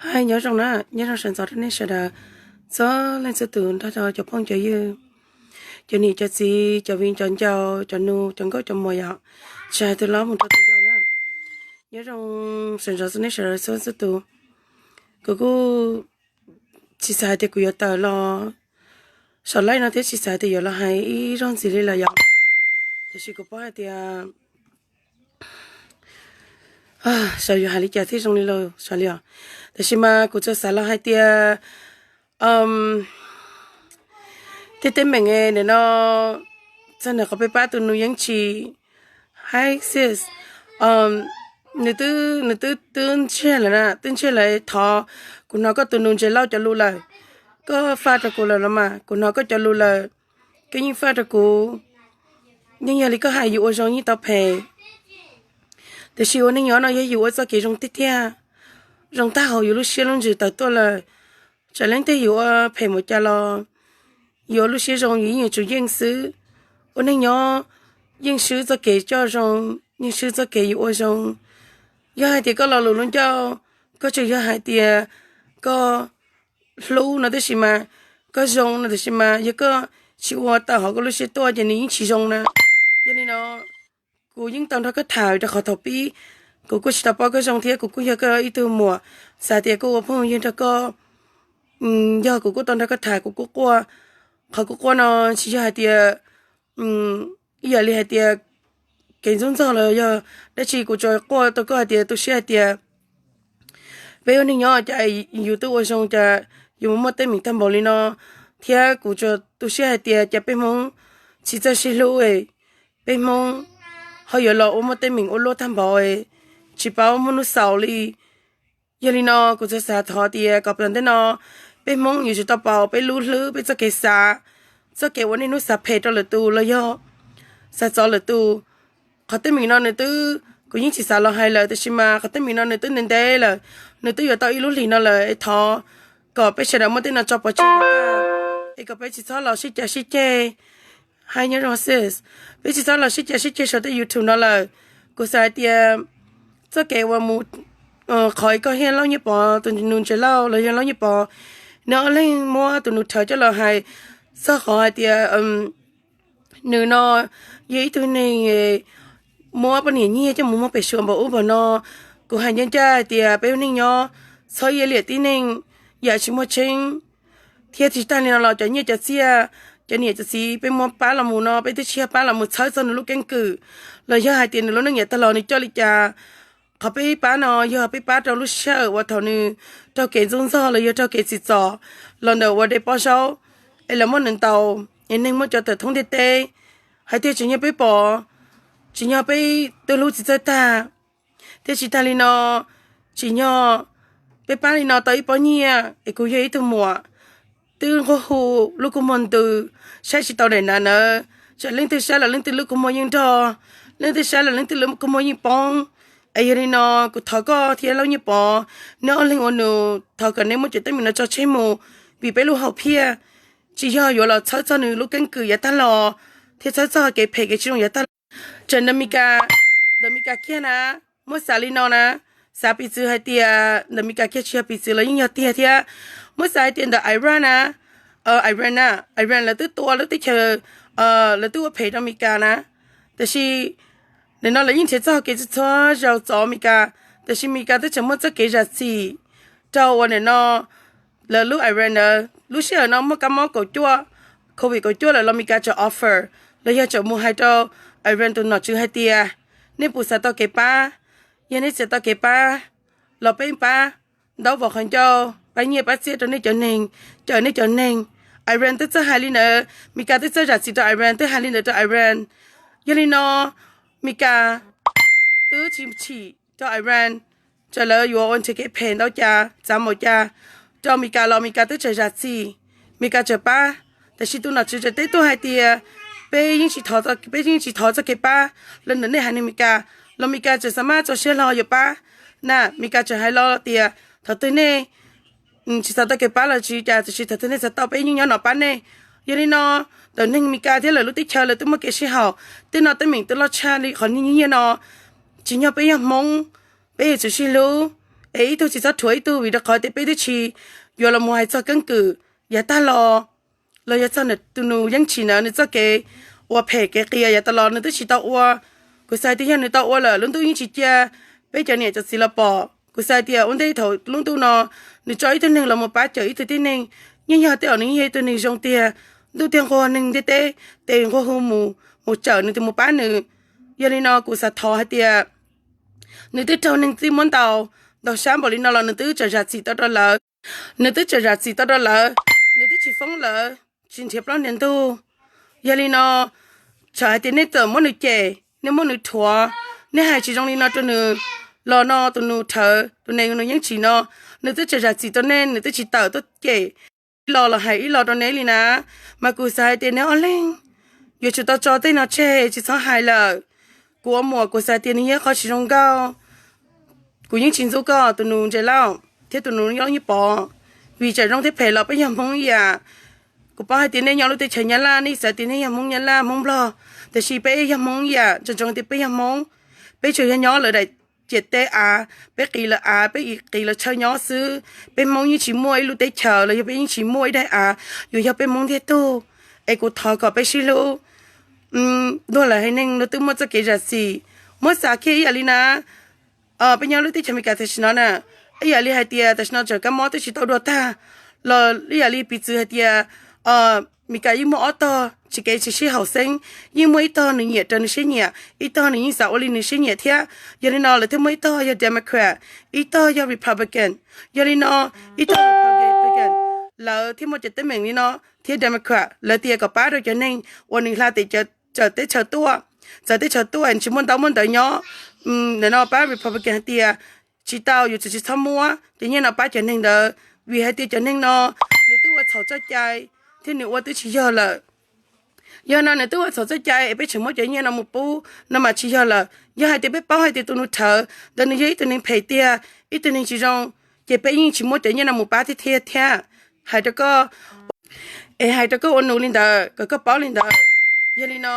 Hais nyob zoo na, nyob zoo sawv ntxov rau nej sawv daws txhua leej txhua tus nrog rau cov phooj cov ywg, cov niam cov txiv, cov viv cov ncaus, cov nus cov nkauj cov muam yom, tsis hais tus hlob mus rau tus yau na. Nyob zoo sawv ntxov rau nej sawv daws txhua txhua tus. Kuv kuj tsis xav hais tias kuv yuav tawm los saum live no thiab tsis xav hais tias yuav los hais ib zaug ntxiv li lawm yom. Tiam sis kuv paub hais tias xyov yuav hais li cas thiaj zoo li los xav li os. Tiam sis mas kuv tsuas xav los hais tias tej teeb meem ntawm no txog ntawm qhov peb pab tus nus yeej tsis hais sis, nws twb, nws twb, twb ntsiag lawm na, twb ntsiag lawm thov kuv hnov koj tus nus Ntses Lauj cov lus lawm. Koj faj rau kuv lawm los mas kuv hnov koj cov lus lawm. Koj yeej faj rau kuv, yeej yog li koj hais, yus ua zoo yeej tau phem. Tiam sis ua neej nyob no yog yus ua txoj kev zoo tiag tiag, zoo tag hauv yus lub siab lub ntsws tawm tuaj lawm. Txawm leej twg yus ua phem mus cas los yus ua lub siab zoo yus yeej yuav tsum yeej xwb. Ua neej nyob yeej swb txoj kev coj zoo, yeej swb txoj kev yus ua zoo. Yog hais tias koj lo lus lub ncauj, koj tsuas yog hais tias koj hlub no tab sis mas, koj zoo no tab sis mas yog koj tsis ua tawm hauv koj lub siab tuaj ces nws yeej tsis zoo na. Yog li no kuv yeej tau nrog koj tham rau qhov thaum pib kuv kuj tsis tau paub koj zoo thiab kuv kuj yog koj ib tug muam, xav tias kuj ua phooj ywg nrog koj. Yog kuv kuj tau nrog koj tham kuv kuj quaj. Qhov kuv quaj no tsis yog hais tias ib yam li hais tias kev ntxub ntxaug los yog dab tsi, kuv tsuas quaj rau koj hais tias tu siab hais tias peb ua neej nyob cas yus twb ua zoo cas yus mus muaj teeb meem tag npaum li no, thiab kuv tsuas tu siab hais tias cas peb Hmoob tsis txawj sib hlub, peb Hmoob ho yuav los ua muaj teeb meem ua luaj tag npaum, tsis paub muaj hnub xaus li. Yog li no kuv tsuas xav thov tias kom tom ntej no peb Hmoob yuav tsum tau pauv peb lub hlwb, peb txoj kev xav, txoj kev ua niaj hnub xav phem rau lwm tus los yog xav txov lwm tus. Qhov teeb meem no nws twb, kuv yeej tsis xav los hais lawm tab sis mas qhov teeb meem no nws twb ntev ntev lawm, nws twb yuav tau ib lub hlis no lawm es thov kom peb sawv daws muab tej no tso pov tseg, es kom peb tsis txhob los sib cav sib ceg. Hais nyob zoo sis, peb tsis txhob los sib cav sib ceg saum tej YouTube no lawm. Kuv xav hais tias txoj kev uas mus qhov koj thiab Lauj Nyiaj Pov, tus nus Ntses Lauj los yog Lauj Nyiaj Pov, nws ob leeg muab tus nus rhawv coj los hais txog qhov hais tias nws no yog ib tug neeg muab poj niam nyiag coj mus muag pem suav npaum ub npaum no. Kuv hais ncaj ncaj hais tias peb ua neej nyob txhob iab liam tib neeg yam tsis muaj tseeb, thiab tsis tag li no los cov nyiaj cov txiaj, cov niam cov txiv peb muab pab los mus no peb twb tsis yog pab los mus txhawb txog nws lub keeb kwm los yog hais tias nws lub neej yav tag los nws coj li cas. Qhov peb pab no yog peb pab rau lub sij hawm uas thaum nws raug kev ntxub ntxaug los yog raug kev txim txom los ntawm ua dej pob zaub, es los muab nws ntaus, es neeg muab cov tawm thoob ntiaj teb, hais tias tsim nyog peb pom, tsim nyog peb twb hlub tsis txawj tag. Thiab tsis tag li no, tsim nyog peb pab li no tau ib pob nyiaj es kuv yog ib tug muam twb nquag hu, lub kua muag ntws, saib tsis tau daim nav nawb, txawm leej twg saib los leej twg lub kua muag yeej nrog, leej twg saib los leej twg lub kua muag yeej poob. Es yog li no kuv thov koj thiab Lauj Nyiaj Pov, neb ob leeg ua nus thov kom neb muab cov teeb meem no tso tseg mus, vim peb lub hom phiaj tsis yog yuav los txhawb txog nws lub keeb kwm yav tag los thiab txhawb txog kev phem kev tsis zoo yav tag los. Tseem ntawm Mes Kas, ntawm Mes Kas kiag na, muab xav li no na, xav piv txwv hais tias ntawm Mes Kas kiag tsis yog piv txwv los yeej yog tiag thiab. Muab xav hais tias ntawm Iran na, Iran na, Iran lawv twb tua lub teb chaws, lawv twb ua phem rau Mes Kas na, tiam sis nim no lawv yeej nrhiav txoj hau kev txhua zaus txov Mes Kas, tiam sis Mes Kas twb tseem muaj txoj kev zam txim rau uas nim no lawv lub Iran ntawd lub sij hawm no muaj kab mob kaum cuaj, covid kaum cuaj lawm los Mes Kas tseem offer los yog tseem mus hais rau Iran tus nom tswv hais tias nej puas xav tau kev pab, yog nej xav tau kev pab los peb pab ntaub vos qhov ncauj, pab nyiaj pab txiaj rau nej cov neeg, cawm nej cov neeg. Iran twb txawj hais li ntawd, Mes Kas twb txawj zam txim rau Iran, twb hais li ntawd rau Iran. Yog li no Mes Kas twb tsis chim rau Iran, txawm lawv yuav ua nrhiav kev phem ntau cas txav npaum cas rau Mes Kas los Mes Kas twb tseem zam txim, Mes Kas tseem pab. Tiam sis tus nom tswv tseem teb tuaj hais tias peb yeej tsis thov, peb yeej tsis thov txoj kev pab los ntawm nej haiv neeg Mes Kas, los Mes Kas tseem xav maj tso siab hlo yuav pab na. Mes Kas tseem hais los tias thaum twg nej tsis xav tau kev pab los tsis ua cas, tiam sis thaum twg nej xav tau peb yeej nyob no pab nej. Yog li no ntawm neeg Mes Kas thiab lawv lub teb chaws lawv twb muaj kev sib haum, tej no teeb meem twb loj tshaj li qhov nyiaj no. Tsim nyog peb yog Hmoob, peb yuav tsum sib hlub, es ib tug tsis txhob rhuav ib tug, vim rau qhov tias peb twb tsis yuav los mus hais txog keeb kwm yav tag los, los yog txog tus nus Yeeb Tsim na nws txoj kev ua phem kev qias yav tas los nws twb tsis tau ua. Kuv xav tias yog nws tau ua lawm lub ntuj yeej tsis cia peb cov niam cov txiv los pom. Kuv xav tias ua ntej thaum lub ntuj no nws tso ib tug neeg los mus pab cawm ib tug tib neeg, yeej yog tej zaum nws yeej yog ib tug neeg zoo tiag, ntuj thiaj nquag neeg ntiaj teb tes nquag hu mus, mus cawm nws tes mus pab nws. Yog li no kuv xav thov hais tias nws twb raug neeg txij muab ntaus, ntaus sab npaum li no los nws twb tseem zam txim tau rau lawv. Nws twb tseem zam txim tau rau lawv, nws twb tsis foob lawv, tsis nrhiav plaub nrhiav ntug. Yog li no, txawm hais tias nej txawm muab nws cem, nej muab nws rhuav, nej hais tsis zoo li no rau nws los no tus nus rhawv tus neeg nus Yeeb Tsim no, nws twb tseem zam txim rau nej, nws twb tsis tawm tuaj cem ib lo los hais ib lo rau neb li na. Mas kuv xav hais tias neb ob leeg yuav tsum tau tso tej no tseg tsis txhob hais lawm. Kuv ua muam kuv xav tias nws yog qhov tsis zoo nkauj. Kuv yeej tsis ntxub koj tus nus Ntses Lauj thiab tus nus Yeeb Pov, vim txawm zoo thiab phem los peb yog Hmoob ib yam. Kuv paub hais tias nej nyob lub teb chaws Nyab Laj nej xav tias nej yog Hmoob Nyab Laj Hmoob Nplog, tiam sis peb yog Hmoob ib yam, tseem tseem tias peb yog Hmoob. Peb tsuas yog nyob lawv daim ciam teb av, peb qiv lawv av, peb qiv lawv chaw nyob xwb. Peb Hmoob yeej tsis muaj ib lub teb chaws los yog peb yeej tsis muaj ib daim av yuav yog peb Hmoob ntiag tug. Es kuv thov kom peb sib hlub. Luag lawv haiv neeg luag twb muaj txoj kev zam txim, muab xav kiag ib yam li na. Peb nyob lub teb chaws Amelikas tam sim no na, ib yam li hais tias tam sim no tseem kab mob twb tsis tau dua tag los ib yam li piv txwv hais tias Amelikas yeej muaj ob tog tsis kev tsis sib haum xeeb, yeej muaj ib tog nws nyiam raws nws siab nyiam, ib tog nws yeej xav ua li nws siab nyiam thiab. Yog li no lawv thiaj muaj ib tog yog Democrat, ib tog yog Republican. Yog li no ib tog Republican lawv thiaj muaj cov teeb meem li no, thiab Democrat lawv tias kom pab rau cov neeg uas nws hla tes txawv teb chaws tuaj, txawv teb chaws tuaj tsis muaj ntaub muaj ntawv nyob. Nim no pab Republican hais tias tsis tau, yuav tsum tsis txhob muab cov nyiaj no pab cov neeg ntawd, vim hais tias cov neeg no nws twb ua txhaum txoj cai thiab nws ua twb tsis yog lawm. Yog no nws twb ua txhaum txoj cai es peb tseem muab cov nyiaj no mus pub no mas tsis yog lawm. Yog hais tias peb paub hais tias tus nus rhawv ntawd nws yog ib tug neeg phem tiag, ib tug neeg tsis zoo, ces peb yeej tsis muab cov nyiaj no mus pab thiab thiab thiab. Hais rau koj, es hais rau koj ua nus li ntawd kom koj paub li ntawd. Yog li no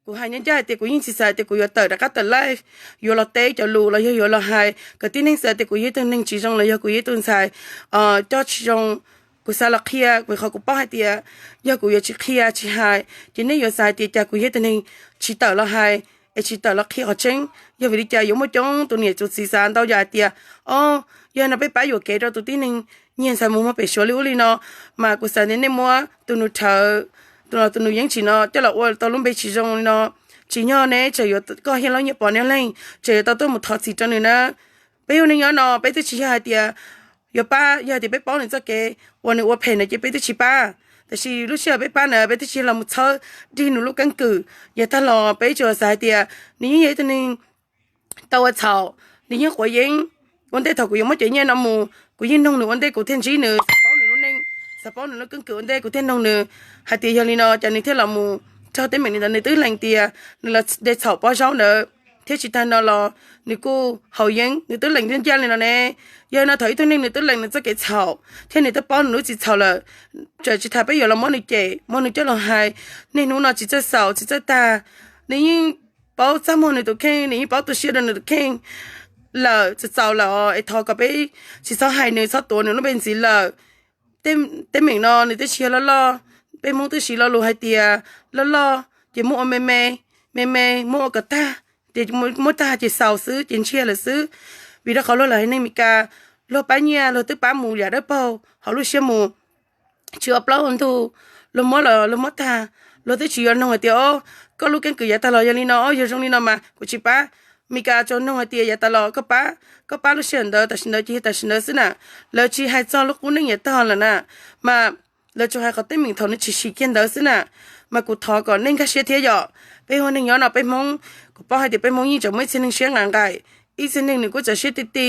kuv hais ncaj ncaj hais tias kuv yeej tsis xav tias kuv yuav tawm rov qab tawm live yuav los teb cov lus los yog yuav los hais kom tib neeg xav tias kuv yog ib tug neeg tsis zoo los yog kuv yog ib tug ntxhais coj tsis zoo. Kuv xav los qhia vim qhov kuv paub hais tias yog kuv yuav tsis qhia tsis hais ces nej yuav xav hais tias cas kuv yog ib tug neeg tsis tawm los hais es tsis tawm los qhia qhov tseeb. Yog vim li cas yuav muaj coob tus niam tus txiv xav ntau yam hais tias, o, yog no peb pab yuam kev rau tus tib neeg nyiag ntxhais mus muag pem Suav li ub li no. Mas kuv xav tias nej muab tus nus rhawv, tus no tus nus Yeeb Tsim no coj los ua tau lub npe tsis zoo li no, tsim nyog neb tseem yuav, koj Yeeb Lauj Nyiaj Pov neb leeg tseem yuav tau tuaj mus thov txim rau nws na. Peb ua neeg nyob no peb twb tsis yog hais tias yuav pab, yog hais tias peb paub nws txoj kev uas nws ua phem na ces peb twb tsis pab. Tab sis lub sij hawm peb pab na peb twb tsis yog los mus txhawb dig nws lub keeb kwm. Yav tag los peb tsuas xav hais tias nws yeej yog ib tug neeg tau ua txhaum, nws yeej quav yeeb. Ua ntej thaum kuv yuav muab cov nyiaj no mus kuv yeej noog nws ua ntej kuv thiaj ntsib nws, xav paub nws lub neej, xav paub nws lub keeb kwm ua ntej kuv thiaj noog nws hais tias yog li no cas nws thiaj los mus raug teeb meem li ntawd. Nws twb lees tias nws los de txhaum pob zaub ntawd, thiab tsis tag no los nws kuj haus yeeb, nws twb lees ncaj ncaj li no ne. Yog no thaum ib tug neeg nws twb lees nws txoj kev txhaum thiab nws twb paub nws lub txim txhaum lawm, tseem tsis tas peb yuav los muab nws cem, muab nws coj los hais. Niaj hnub no tsis txawj xaus tsis txawj tag, nws yeej paub txaj muag nws tus kheej, nws yeej paub tu siab rau nws tus kheej lawm, txaus txaus lawm os. Es thov kom peb tsis txhob hais nws, txhob tuav nws lub npe ntxiv lawm. Teeb meem no nws twb tsis yog loj loj, peb Hmoob twb siv lo lus hais tias loj loj ces muab ua me me, me me muab ua kom tag, ces muab tag ces xaus xwb ces ntsiag lawm xwb. Vim rau qhov luag lawv haiv neeg Meskas, luag pab nyiaj luag twb pab mus yam dawb paug hauv lub siab mus, tsis ua plaub ua ntug, luag muab los luag muab tag, luag twb tsis yuav noog hais tias, o, koj lub keeb kwm yav tag los yog li no, o, yog zoo li no mas kuv tsis pab. Meskas tsuas noog hais tias yav tas los koj pab, koj pab lub sij hawm ntawd tam sim ntawd ces yog tam sim ntawd xwb na. Lawv tsis hais txog lub qub neej yav tag lawm na, mas lawv tsuas hais qhov teeb meem thaum nws tshwm sim kiag ntawd xwb na. Mas kuv thov kom nej nkag siab thiab yom. Peb ua neeg nyob no peb Hmoob, kuv paub hais tias peb Hmoob yeej tseem muaj ib txhia neeg siab nqaim nqaim, ib txhia neeg nws kuj txawm siab ti ti,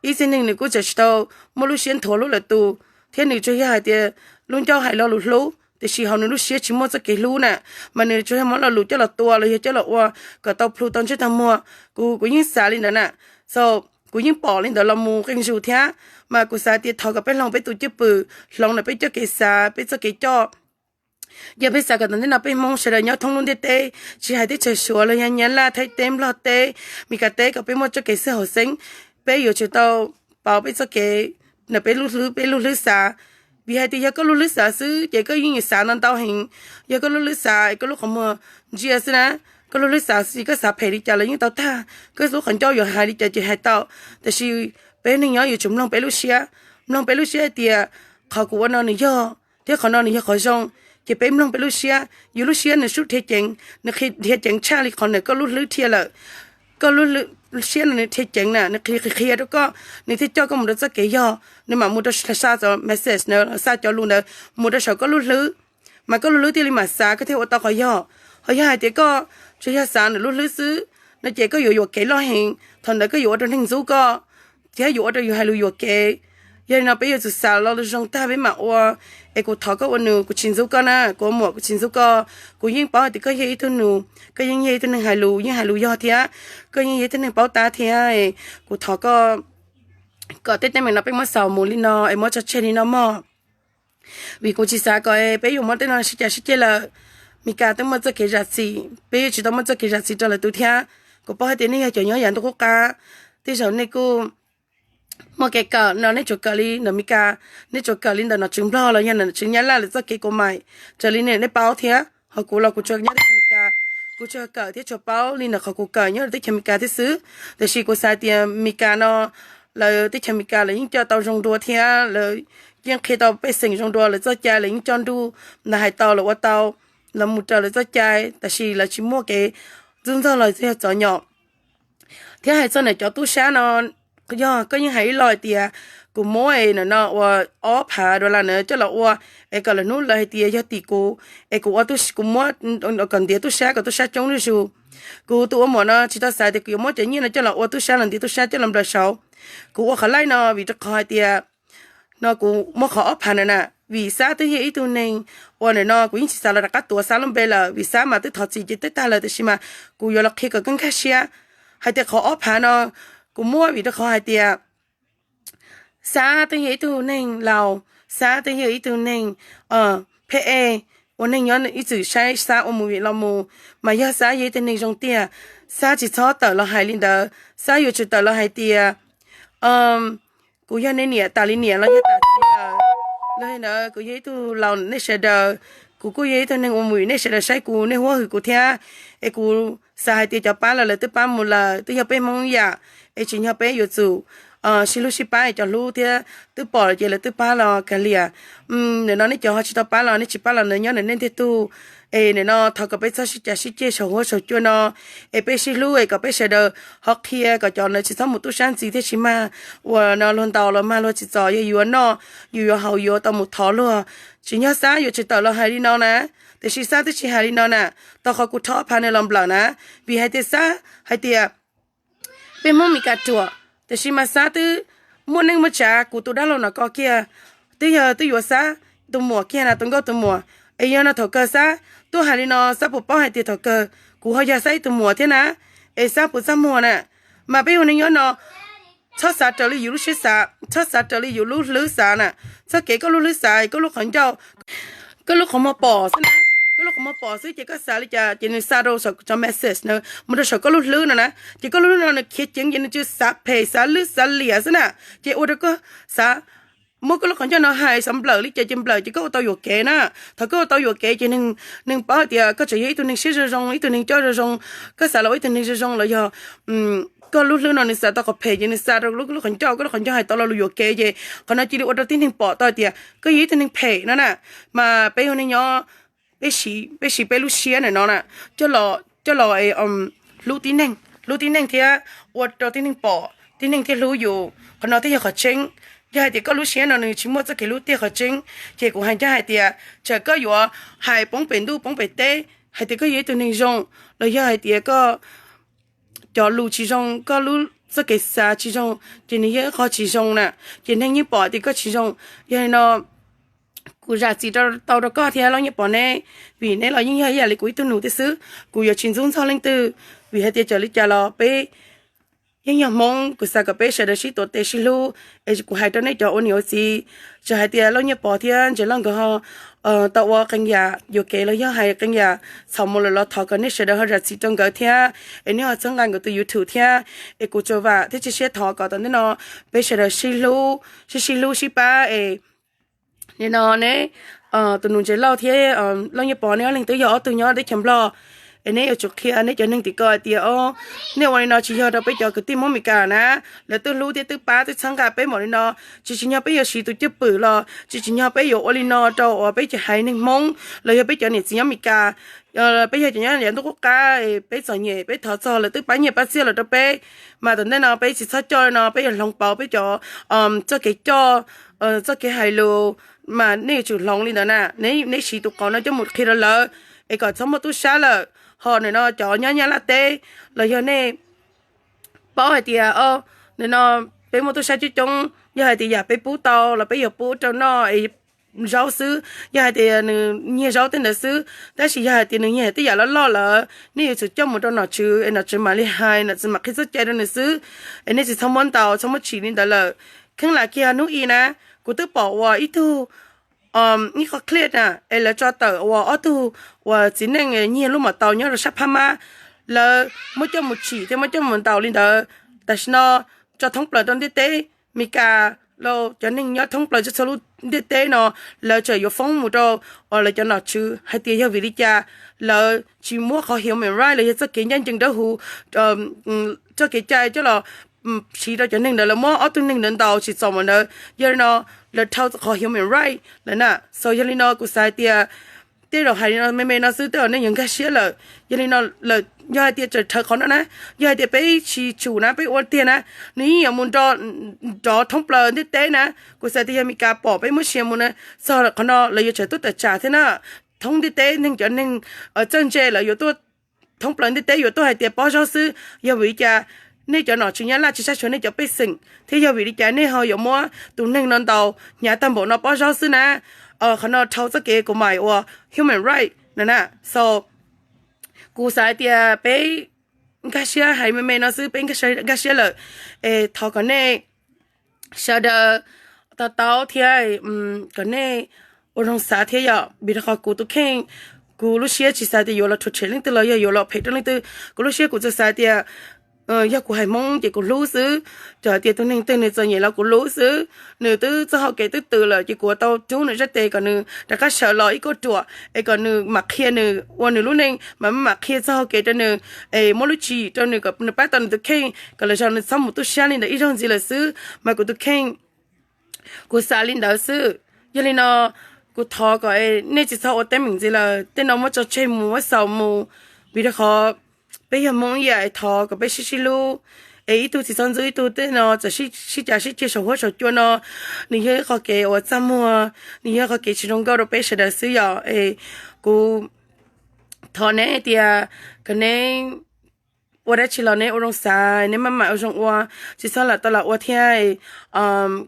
ib txhia neeg nws kuj txawm tsis tau muaj lub siab nthuav hlub lwm tus, thiab nws tsuas yog hais tias lub ncauj hais lo lus hlub tiam sis hauv nws lub siab tsis muaj txoj kev hlub na, mas nws tsuas yog muab lo lus coj los tua los yog coj los ua kom tau plhu tau ntsej tau muag. Kuv, kuv yeej xav li ntawd na, so kuv yeej pom li ntawd los mus qee zus thiab. Mas kuv xav tias thov kom peb hloov peb tus cwj pwm, hloov ntawm peb coj kev xav, peb txoj kev coj. Yog peb xav kom tom ntej no peb Hmoob sawv daws nyob thoob lub ntiaj teb, tsis hais teb chaws Suav los yog Nyab Laj, Thaib teb, Nplog teb, Meskas teb, kom peb muaj txoj kev xwb hauv xeeb, peb yuav tsum tau pauv peb txoj kev, ntawm peb lub hlwb, peb lub hlwb xav. Vim hais tias yog koj lub hlwb xav xwb ces koj yeej yuav xav ntau ntau heev. Yog koj lub hlwb xav es koj lub qhov muag ntsia xwb na, koj lub hlwb xav xwb koj xav phem li cas los yeej tau tag, koj lub qhov ncauj yuav hais li cas ces hais tau. Tiam sis peb neeg nyob yuav tsum mloog peb lub siab, mloog peb lub siab hais tias qhov kuv ua no nws yog thiab qhov no nws yog qhov zoo. Ces peb mloog peb lub siab, yus lub siab nws sub dhia ceev, nws dhia ceev tshaj li qhov ntawm koj lub hlwb dhia lawm. Koj lub siab no nws dhia ceev na, nws qhia qhia rau koj, nws thiaj coj koj mus rau txoj kev yog, nws mam mus rau xa cov message ntawd, xa cov lus ntawd mus rau saum koj lub hlwb, mas koj lub hlwb thiaj li mam xav, koj thiaj ua tau qhov yog. Ho yog hais tias koj tsuas yog xav nws lub hlwb xwb no ces koj yuav yuam kev loj heev, thaum ntawd koj yuav ua rau neeg ntxub koj thiab yuav ua rau yus hais lus yuam kev. Yog li no peb yuav tsum xav los zoo tag peb mam ua. Es kuv thov koj ua nus, kuv tsis ntxub koj na, kuv ua muam kuv tsis ntxub koj. Kuv yeej paub hais tias koj yog ib tug nus, koj yeej yog ib tug neeg hais lus, yeej hais lus yog thiab, koj yeej yog ib tug neeg paub tab thiab. Kuv thov koj kom tej teeb meem no peb muab xaus mus li no es muab tso tseg li no mog. Vim kuv tsis xav kom peb yuav muab tej no sib cav sib ceg lawm. Meskas twb muaj txoj kev zam txim, peb yuav tsis tau muaj txoj kev zam txim rau lwm tus thiab. Kuv paub hais tias nej yog cov nyob yav ntuj qub qab, tej zaum nej kuj muaj kev kawm no nej tsuas kawm li ntawm Meskas, nej tsuas kawm li ntawm nom tswv Nplog los yog nom tswv Nyab Laj lawv txoj kev kov mais raws li nej paub thiab. Ho kuv los kuv tsuas nyob teb chaws Amelikas, kuv tsuas kawm thiab tsuas paub li ntawm qhov kuv kawm nyob teb chaws Amelikas thiab xwb. Tiam sis kuv xav tias Meskas no, lawv teb chaws Amelikas lawv yeej coj tau zoo dua thiab lawv yeej qhia tau pej xeem zoo dua, lawv txoj cai lawv yeej coj nruj ntawd hais tau lawv ua tau, lawv mus raws lawv txoj cai tab sis lawv tsis muaj kev ntxub ntxaug los yog txom nyom. Thiab hais txog ntawm cov tub sab no, yog koj yeej hais ib lo hais tias kuv muab es nim no ua ob phav dollar na coj los ua, es kom lawv hnub lawv hais tias yog tim kuv, es kuv ua, kuv muab kom ntiav tub sab kom tub sab coob zuj zus. Kuv tus ua muam no tsis tau xav tias kuv yuav muab cov nyiaj no coj los ua tub sab los ntiav tub sab coj los nplawm saud. Kuv ua qhov laij no vim rau qhov hais tias no kuv muab qhov ob phav na na, vim Xab twb yog ib tug neeg uas nim no kuv yeej tsis xav los rov qab tuav Xab lub npe lawm vim Xab mas twb thov txim ces twb tag lawm, tiam sis mas kuv yuav los qhia kom koj nkag siab hais tias qhov ob phav no kuv muab vim rau qhov hais tias Xab twb yog ib tug neeg laus, Xab twb yog ib tug neeg phem ej, ua neeg nyob ib txwm saib Xab ua movie los mus, mas yog Xab yog ib tug neeg zoo tiag, Xab tsis txhob tawm los hais li ntawd, Xab yuav tsum tawm los hais tias kuv yog nej niam tas li niam los yog tas txiv lawm, los li ntawd kuv yog ib tug laus nej sawv daws, kuv kuj yog ib tug neeg ua movie nej sawv daws saib kuv nej huab hwm kuv thiab, es kuv xav hais tias cov pab los lawv twb pab mus lawm, twb yog peb Hmoob ib yam, es tsim nyog peb yuav tsum sib hlub sib pab es cov hlub thiab twb pom lawm ces lawv twb pab los kawg liam. Nim no nej cov ho tsis tau pab los nej tsis pab los ntawd nyob ntawm nej ntiag tug. Es nim no thov kom peb txhob sib cav sib ceg saum huab saum cua no, es peb sib hlub es kom peb sawv daws ho qhia kom cov ntawd tsis txhob mus tub sab ntxiv thiab tsis mag uas no luag ntaus los mag luag tsis txom, yog yuav noj yus yuav haus yuav tau mus thov luag. Tsim nyog Xab yuav tsis tawm los hais li no na, tiam sis Xab twb tsis hais li no na, tau qhov kuv rho ob phav nws los nplawm na, vim hais tias Xab hais tias peb Hmoob Meskas ruam, tiam sis mas Xab twb muaj neej muaj tsav, kuv tus dab laug no ko kiag twb yog twb yuav Xab tus muam kiag na, tus nkauj tus muam. Es yog no thaum kawg Xab tuaj hais li no Xab puas paub hais tias thaum kawg kuv ho yog Xab ib tug muam thiab na? Es Xab puas txaj muag na? Mas peb ua neeg nyob no txhob xav raws li yus lub siab xav, txhob xav raws li yus lub hlwb xav na. Txoj kev koj lub hlwb xav, koj lub qhov ncauj, koj lub qhov muag pom xwb na, koj lub qhov muag pom xwb ces koj xav li cas ces nws xa rau saum cov message na, mus rau saum koj lub hlwb no na, ces koj lub hlwb no nws khiav ceev ces nws tsuas xav phem xav lwj xav liam xwb na, ces ua rau koj xav muab koj lub qhov ncauj no hais xav nplawm li cas ces nplawm ces koj ua tau yuam kev na. Thaum koj ua tau yuam kev ces neeg paub hais tias koj tseem yog ib tug neeg siab zoo zoo, ib tug neeg coj zoo zoo, koj xav los ua ib tug neeg zoo zoo los yog koj lub hlwb no nws xav tau qhov phem ces nws xa rau lub qhov ncauj, koj lub qhov ncauj hais tau lo lus yuam kev ces qhov no cia li ua rau tib neeg pom tau tias koj yog ib tug neeg phem no na. Mas peb ua neeg nyob, peb siv peb lub siab ntawm no na, coj los hlub tib neeg, hlub tib neeg thiab ua rau tib neeg pom tib neeg thiaj hlub yus, qhov no thiaj yog qhov tseeb. Yog hais tias koj lub siab no nws tsis muaj txoj kev hlub tiag qhov tseeb, ces kuv hais ncaj hais tias txawm koj yuav hais poob pem ntuj poob pem teb hais tias koj yog ib tug neeg zoo, los yog hais tias koj cov lus tsis zoo, koj lub txoj kev xav tsis zoo, ces nws yog ib qho tsis zoo na, ces neeg yeej pom tias koj tsis zoo. Yog li no kuv zam txim tau rau koj thiab los yeej pom neb, vim neb los yeej yog ib yam li kuv ib tug nus thiab xwb. Kuv yuav tsis ntxub ntxog leej twg, vim hais tias txawm li cas los peb yeej yog Hmoob, kuv xav kom peb sawv daws sib tuav tes sib hlub. Es kuv hais rau nej cov ua niam ua txiv, txawm hais tias Lauj Nyiaj Pov thiab Ntses Lauj nkawd ho tau ua qee yam yuam kev los yog hais qee yam txhaum mus lawm los thov kom nej sawv daws ho zam txim rau nkawd thiab, es nej ho txhawb nqa nkawd tus YouTube thiab. Es kuv tsuas vam thiab cia siab thov kom tom ntej no peb sawv daws sib hlub, sib sib hlub sib pab es nim no neb, tus nus Ntses Lauj thiab Lauj Nyiaj Pov neb ob leeg twb yog ob tug nyob teb chaws Nplog, es neb yuav tsum qhia neb cov neeg tim ko hais tias o, nej ua li no tsis yog rau peb cov kwv tij Hmoob Meskas na. Lawv twb hlub thiab twb pab twb txhawb nqa peb npaum li no, tsis tsim nyog peb yuav siv tus cwj pwm los tsis tsim nyog peb yuav ua li no rau uas peb tsis hais neeg Hmoob los yog peb cov niam txiv nyob Meskas. Peb yog cov nyob yav ntuj qub qab, peb txom nyem peb thov txog lawv twb pab nyiaj pab txiaj los rau peb, mas tom ntej no peb tsis txhob coj li no, peb yuav hloov pauv peb cov txoj kev coj, txoj kev hais lus, mas nej yuav tsum hloov li ntawd na. Neb siv tus qauv no coj mus qhia rau lawv es kom txhob muaj tub sab lawm. Ho nim no cov nyob Nyab Laj teb los yog nej paub hais tias o, nim no peb muaj tub sab coob coob, yog hais tias yam peb pub tau los peb yuav pub rau noj es zaub xwb, yog hais tias nws nyiag zaub tej ntawd xwb. Tab sis yog hais tias nws nyiag tej yam loj loj lawm, nej yuav tsum coj mus rau nom tswv es nom tswv mam li hais, nom tswv mam qhia txoj cai rau nws xwb. Es nej tsis txhob muab ntaus, txhob muab tsim li ntawd lawm. Kheev lam kiag hnub i na, kuv twb pom uas ib tug ib qho clip na, es lawv tso tawm uas ob tug uas txiv neej nyiag lub mos taus nyob rau sab Phab Mab, lawv muab coj mus tsim thiab muab coj mus ntaus li ntawd. Tam sim no tso thoob plaws rau ntiaj teb Meskas los cov neeg nyob thoob plaws txhua lub ntiaj teb no, lawv tseem yuav foob mus rau uas lawv cov nom tswv hais tias yog vim li cas lawv tsis muab qhov human right los yog txoj kev ncaj ncees dawb huv, txoj kev cai coj los siv rau cov neeg ntawd, lawv muab ob tug neeg ntawd ntaus tsis txaus mus ntawd. Yog li no lawv dhau qhov human right lawm na. So yog li no kuv xav hais tias tej zaum hais li no me me no xwb tej zaum nej yuav nkag siab lawm. Yog li no lawm, yog hais tias tseem rhawv qhov no na, yog hais tias peb tsis tsum na, peb ua tiag na, nws yeej yuav mus nrov thoob plaws ntiaj teb na. Kuv xav tias yog Meskas pom peb muab sia mus na, txog qhov no lawv yuav tseem tuaj tawm tsam thiab na. Thoob ntiaj teb neeg, cov neeg txawj ntse lawv yuav tuaj, thoob plaws ntiaj teb yuav tuaj hais tias pob zaub xwb. Yog vim li cas nej cov nom tswv Nyab Laj tsis saib xyuas nej cov pej xeem, thiab yog vim li cas nej ho yuav muab tus neeg no ntaus hnyav tag npaum no pob zaub xwb na? Qhov no dhau txoj kev kuv mam uas human right no na. So kuv xav hais tias peb nkag siab hais me me no xwb, peb nkag siab lawm. Es thov kom nej sawv daws to taub thiab kom nej ua zoo xav thiab yom, vim rau qhov kuv tus kheej, kuv lub siab tsis xav tias yuav los rhuav tshem leej twg los yog yuav los phem rau leej twg. Kuv lub siab kuv tsuas xav tias yog kuv haiv Hmoob ces kuv hlub xwb. Txawm hais tias tus neeg twg nws txom nyem los kuv hlub xwb. Nws twb txoj hau kev twb tws lawm ces kuv tau rub nws zaj tes kom nws rov qab sawv los ib kauj ruam es kom nws mam qhia nws ua nws lub neej, mam mam qhia txoj hau kev rau nws, es muab lub tswv yim rau nws kom nws pab tau nws tus kheej, kom lwm zaus nws txhob mus tub sab li ntawd ib zaug ntxiv lawm xwb. Mas kuv tus kheej, kuv xav li ntawd xwb. Yog li no kuv thov kom nej tsis txhob ua teeb meem ntxiv lawm, tej no muab tso tseg mus, muab xaus mus, vim rau qhov peb yog Hmoob ib yam, es thov kom peb sib sib hlub, es ib tug tsis txhob ntxub ib tug. Tej no txawm sib cav sib ceg saum huab saum cua no, nws yog ib qho kev uas txaj muag, nws yog qhov kev tsis zoo nkauj rau peb sawv daws xwb yom. Es kuv thov neb tias kom neb ua dab tsi los neb ua zoo xav, neb maj mam ua zoo ua, tsis txhob lam tau lam ua thiab.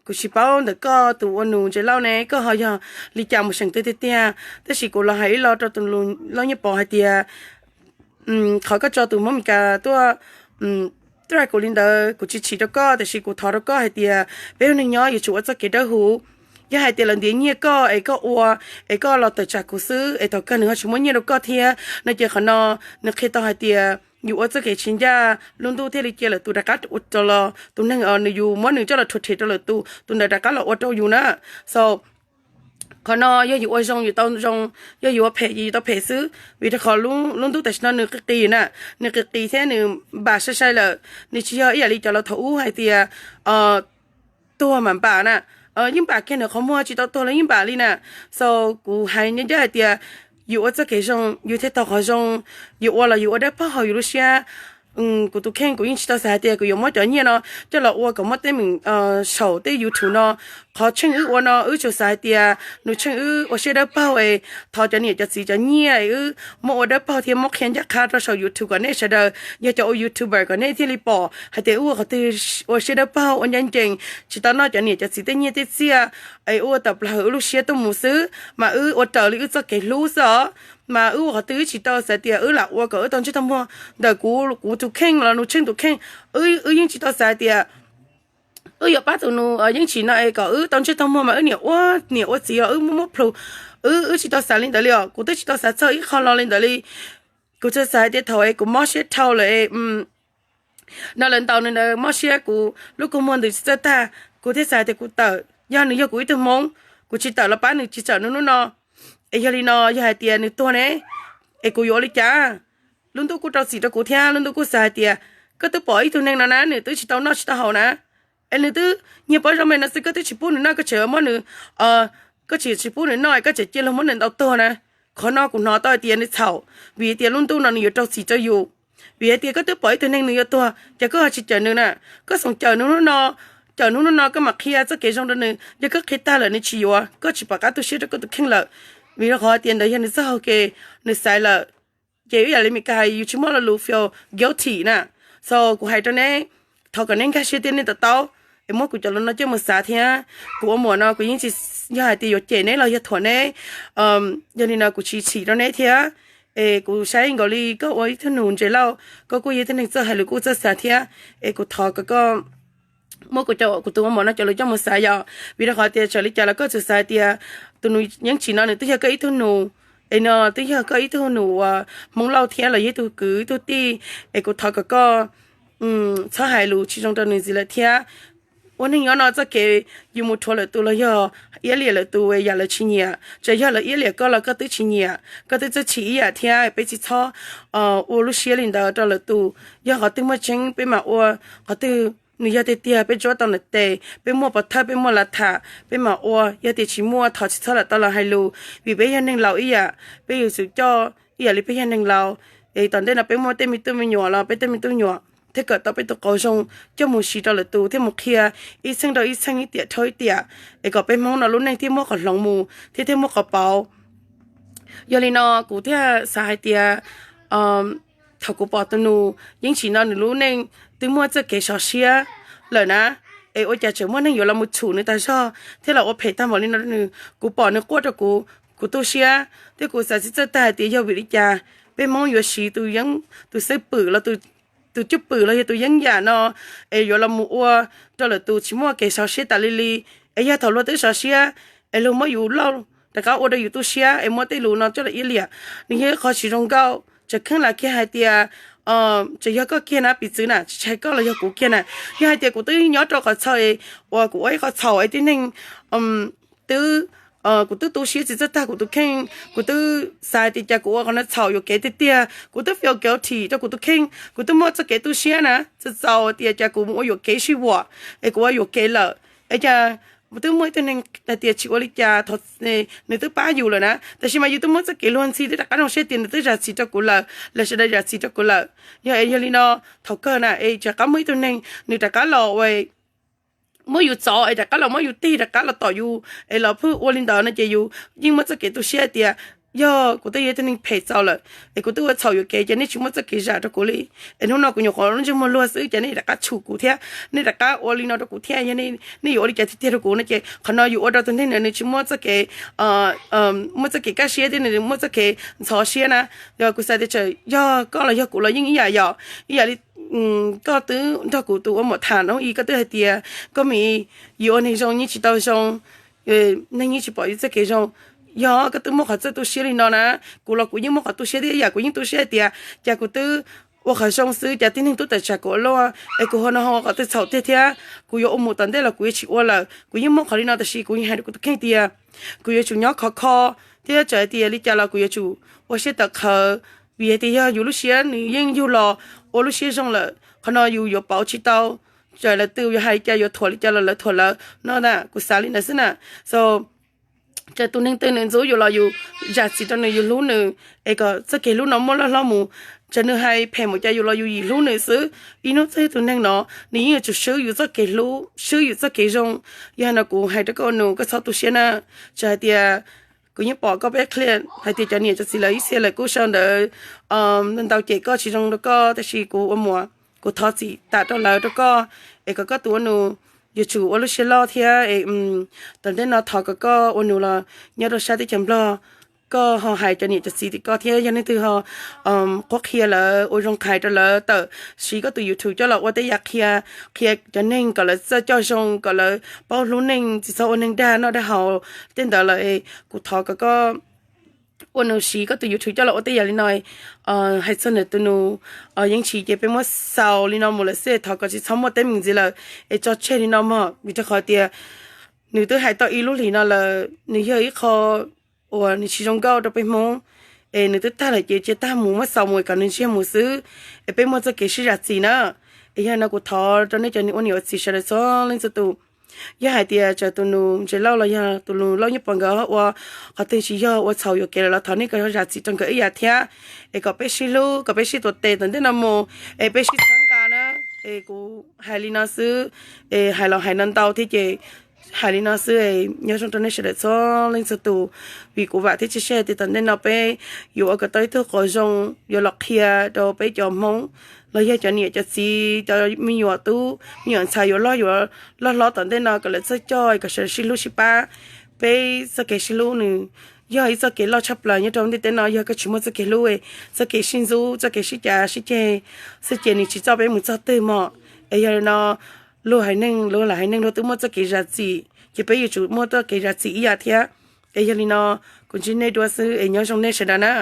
Kuv tsis paub ntawm koj tus ua nus Ntses Lauj ne koj ho yog li cas mus seem twg tiag tiag, tab sis kuv los hais ib lo rau tus Lauj Nyiaj Pov hais tias qhov koj tso tus Hmoob Meskas tuaj, tuaj hais kuv li ntawd kuv tsis chim rau koj, tiam sis kuv thov rau koj hais tias peb ua neeg nyob yuav tsum ua txoj kev dawb huv. Yog hais tias lawv ntiav nyiaj koj es koj ua, es koj los tawm tsam kuv xwb es thaum kawg nws ho tsis muab nyiaj rau koj thiab no ces qhov no nws qhia tau hais tias yus ua txoj kev tsis ncaj, lub ntuj thiaj li cia lawm tus rov qab ua rau los tus neeg nws yus muab nws coj los rhuav rhem rau lawm tus, tus ntawd rov qab los ua rau yus na. So qhov no yog yus ua zoo yus tau zoo, yog yus ua phem ces yus tau phem xwb, vim rau qhov lub ntuj tam sim no nws qis qis na, nws qis qis thiab nws npam sai sai lawm. Nws tsis yog ib yam li cov laus thaum ub hais tias tuag mas npam na, yeej npam kiag nws qhov muag tsis tau tuag los yeej npam li na. So kuv hais ncaj ncaj hais tias yus ua txoj kev zoo yus thiaj tau qhov zoo, yus ua los yus ua dawb paug hauv yus lub siab. Kuv tus kheej kuv yeej tsis tau xav hais tias kuv yuav muab cov nyiaj no coj los ua kom muaj teeb meem saum tej YouTube no. Qhov tsheej wb ua no wb tsuas xav hais tias nws tsheej wb ua siab dawb paug es thov cov niam cov txiv cov nyiaj es wb muab ua dawb paug thiab muab qhia ncaj qha rau saum YouTube kom nej sawv daws yog cov ua YouTuber kom nej thiaj li pom hais tias wb ua qhov twg ua siab dawb paug ua ncaj ncees tsis tau noj cov niam cov txiv tej nyiaj tej txiaj, es wb ua tawm plaws wb lub siab tuaj mus xwb mas wb ua raws li wb txoj kev hlub xwb os. mas wb ua qhov twg wb tsis tau xav tias wb lam ua kom wb tau ntsej tau muag ntawm kuv, kuv tus kheej los nws tsheej tus kheej. Wb yeej tsis tau xav tias wb yuav pab tus nus Yeeb Tsim no es kom wb tau ntsej tau muag mas wb niam ua, niam ua txiv os, wb muaj muab plhus. Wb, wb tsis tau xav li ntawd li os, kuv twb tsis tau xav txog ib qho lo li ntawd li. Kuv tsuas xav hais tias thaum es kuv mob siab dhau lawm es no lawv ntaus nws ntawd mob siab, kuv lub kua muag ntws tsis txawj tag, kuv thiaj xav hais tias kuv tawm, yog nws yog kuv ib tug Hmoob, kuv tsis tawm los pab nws tsis txawm nws hnub no. Es yog li no yog hais tias nws tuag ne, es kuv yuav ua li cas? Lub ntuj kuj rau txim rau kuv thiab lub ntuj kuj xav hais tias koj twb pom ib tug neeg no na, nws twb tsis tau noj tsis tau haus na, es nws twb nyiag pob zeb me no xwb koj twb tsis pub nws noj, koj tseem muab nws, koj tseem tsis pub nws noj, koj tseem cia luag muab nws ntaus tuag na. Qhov no kuv hnov tau hais tias nws txhaum, vim tias lub ntuj no nws yuav rau txim rau yus. Vim hais tias koj twb pom ib tug neeg nws yuav tuag ces koj ho tsis cawm nws na. Koj xav cawm nws hnub no, cawm nws hnub no koj mam qhia txoj kev zoo rau nws, yog koj qhia tag lawm nws tsis yuav, koj tsis pom qab tu siab rau koj tus kheej lawm. Vim rau qhov tias ntawd yog nws txoj hau kev, nws xaiv lawm. Ces ib yam li Meskas hais yus tsis muaj lo lus feel guilty na. So kuv hais rau neb, thov kom neb nkag siab thiab nej to taub, es muab kuv cov lus no coj mus xav thiab. Kuv ua muam no kuv yeej tsis yog hais tias yuav cem neb los yog thuam neb, yog li no kuv tsis txhim rau neb thiab. Es kuv saib nkaus li koj ua ib tug nus ntses lauj, koj kuj yog ib tug neeg txawj hais lus kuj txawj xav thiab. Es kuv thov kom koj muab kuv, kuv tus ua muam no cov lus coj mus xav yom, vim rau qhov tias txawm li cas los koj txawm xav hais tias tus nus Yeeb Tsim no nws twb yog koj ib tug nus, es no twb yog koj ib tug nus uas Hmoob Lauj thiab los yog ib tug kwv ib tug tij. Es kuv thov kom koj txhob hais lus tsis zoo rau nws ntxiv lawm thiab. Ua neeg nyob no txoj kev yus mus rhuav lawm tus los yog iab liam lawm tus yam lawv tsis nyiam, txawm yog lawv iab liam koj los koj twb tsis nyiam, koj twb txawj chim ib yam thiab. Peb tsis txhob ua lub siab li ntawd rau lawm tus. Yog qhov twg muaj tseeb peb mam ua, qhov twg nws yog tiag tiag peb tsuab tau nws tes, peb muaj pov thawj peb muaj lav tham peb mam ua, yog tias tsis muaj thov tsis txhob lam tau los hais lus, vim peb yog neeg laus ib yam, peb yuav tsum coj ib yam li peb yog neeg laus. Es tom ntej no peb muaj tej me tub me nyuam los peb tej me tub nyuam thiaj kawm tau peb tus qauv zoo coj mus siv rau lawm tus thiab mus qhia ib txheej rau ib txheej, ib tiam rau ib tiam, es kom peb Hmoob no lub neej thiaj muaj qhov hloov mus thiab thiaj muaj qhov pauv. Yog li no kuv thiaj xav hais tias thaum kuv pom tus nus Yeeb Tsim no nws lub neej twb muaj txoj kev sov siab lawm na, es ua cas tseem muaj neeg yuav los mus txhum nws tag zog thiab los ua phem tag npaum li no rau nws. Kuv pom nws quaj rau kuv, kuv tu siab thiab kuv xav tsis txawj tag hais tias yog vim li cas peb Hmoob yuav siv tus xeeb pwm los tus cwj pwm los yog tus yeeb yam no es yuav los mus ua rau lawm tus tsis muaj kev sov siab tas li li. Es yog thaum luag twb sov siab es luag muab yus lauj rov qab ua rau yus tu siab es muab tej lus no coj los iab liam, nws yog ib qho tsis zoo nkauj. Tseem kheej lam kiag hais tias tseem yog koj kiag na, piv txwv na, tsis hais koj los yog kuv kiag na. Yog hais tias kuv twb nyob rau qhov txhaum uas kuv ua ib qho txhaum es tib neeg twb, kuv twb tu siab tsis txawj tag kuv tus kheej, kuv twb xav hais tias cas kuv ua qhov no txhaum yuam kev tiag tiag, kuv twb feel guilty rau kuv tus kheej, kuv twb muaj txoj kev tu siab na, txaus txaus tias cas kuv mus ua yuam kev sib vuam es kuv ua yuam kev lawm. Es cas twb muaj ib tug neeg hais tias tsis ua li cas, nws twb pab yus lawm na, tab sis mas yus twb muab txoj kev luag ntxhi twb rov qab zoo siab tias nws twb zam txim rau kuv lawm, los sawv daws zam txim rau kuv lawm. Yog es yog li no, thaum kawg na es rov qab muaj ib tug neeg nws rov qab los ua muab yus txov es rov qab los muab yus tig rov qab los tom yus es los phwj ua li ntawd no ces yus yeej muaj txoj kev tu siab tias yog kuv twb yog ib tug neeg phem txaus lawm es kuv twb ua txhaum yuam kev ces nej tsis muaj txoj kev zam rau kuv li. Es hnub no kuv nyuam qhuav lub ntsej muag luag xwb ces nej rov qab tshum kuv thiab, nej rov qab ua li no rau kuv thiab, yog nej yuav ua li cas tiag tiag rau kuv no ces qhov no yus ua rau tus neeg ntawd nws tsis muaj txoj kev, muaj txoj kev kaj siab thiab nws muaj txoj kev ntxhov siab na. Yog kuv xav tias txawm yog koj los yog kuv los yeej ib yam yom, ib yam li koj twb nrog kuv tus ua muam tham hnub i koj twb hais tias koj Mim, yus ua neeg zoo yeej tsis tau zoo, neeg yeej tsis pom yus txoj kev zoo. Yog koj twb muaj qhov txawj tu siab li no na, kuv los kuv yeej muaj qhov tu siab thiab, yam kuv yeej tu siab hais tias cas kuv twb ua qhov zoo xwb cas tib neeg tub tawm tsam kuv ua luaj es kuv ho no ho ua qhov twg txhaum tiag thiab, kuv yuav ua mus tom ntej los kuv yuav tsis ua lawm. Kuv yeej muaj qhov li no tab sis kuv yeej hais rau kuv tus kheej tias kuv yuav tsum nyob khov kho thiab txawm hais tias li cas los kuv yuav tsum ua siab tawv qhawv, vim hais tias yog yus lub siab nws yeej yug los ua lub siab zoo lawm, qhov no yus yuav pauv tsis tau. Txawm lawv twg yuav hais li cas yuav thuam li cas los lawv thuam lawv no na, kuv xav li ntawd xwb na. So txawm tus neeg twg nws ntxub yus los yus zam txim rau nws, yus hlub nws es kom txoj kev hlub no muaj loj hlob mus. Txawm nws hais phem mus cas yus los yus yim hlub nws xwb. Ib hnub txog ib tus neeg no nws yeej yuav tsum swb yus txoj kev hlub, swb yus txoj kev zoo. Yog no kuv hais rau koj ua nus koj txhob tu siab na. Txawm hais tias kuv yeej pom koj peb qhia hais tias cov niam cov txiv lawv ib txhia lawv kuj sau ntawv ntau cem koj tsis zoo rau koj tab sis kuv ua muam kuv thov txim tam rau lawv rau koj es kom koj tus ua nus yuav tsum ua lub siab loj thiab es tom ntej no thov kom koj ua nus los nyob rau sab teb chaws Nplog koj ho hais cov niam cov txiv tim koj thiab yog leej twg ho qhuab qhia lawv ua zoo qhais rau lawv tawm siv koj tus YouTube coj los ua tej yam qhia, qhia cov neeg kom lawv txawj coj zoo, kom lawv paub hlub neeg, tsis txhob ua neeg dag noj dag haus tej ntawd lawm. Kuv thov kom koj ua nus siv koj tus YouTube coj los ua tej yam li no. Hais txog ntawm tus nus Yeej Tshis ces peb muab xaus li no mus lawm xwb, thov kom tsis txhob muaj teeb meem ntxiv lawm es tso tseg li no mog, vim rau qhov tias nws twb hais tau ib lub hlis no lawm, nws yog ib qho uas nws tsis zoo nkauj rau peb Hmoob, es nws twb tag lawm ces cia tag mus, muab xaus mus kom nws ntsiag mus xwb, es peb muaj txoj kev sib zam txim na. Es yog no kuv thov rau nej cov ua niam ua txiv sawv daws txhua leej txhua tus, yog hais tias tsam tus nus Ntses Lauj los yog tus nus Lauj Nyiaj Pov nkawd ua qhov twg tsis yog ua txhaum yuam kev lawm los thov nej kom zam txim rau nkawd ib yam thiab, es kom peb sib hlub, kom peb sib tuav tes tom ntej no mus, es peb sib txhawb nqa na. Es kuv hais li no xwb, es hais los hais no ntau thiab ces hais li no xwb, nyob zoo rau nej sawv daws txhua leej txhua tus, vim kuv vam thiab cia siab tias tom ntej no peb yuav ua kom tau ib tug qauv zoo yuav los qhia rau peb cov Hmoob los yog cov niam cov txiv, cov me nyuam tub me nyuam ntxhais yuav loj, yuav loj hlob tom ntej no kom lawv txawj coj, kom sawv daws sib hlub sib pab. Peb txoj kev sib hlub nws yog ib txoj kev loj tshaj plaws nyob rau ntiaj teb no. Yog koj tsis muaj txoj kev hlub, txoj kev sib ntxub, txoj kev sib cav sib ceg xwb ces nws tsis coj peb mus txog twg mog. Es yog li no, luag haiv neeg, luag lam haiv neeg luag twb muaj txoj kev zam txim, ces peb yuav tsum muaj txoj kev zam txim ib yam thiab. Es yog li no, kuv ntsib nej dua xwb es nyob zoo nej sawv daws na.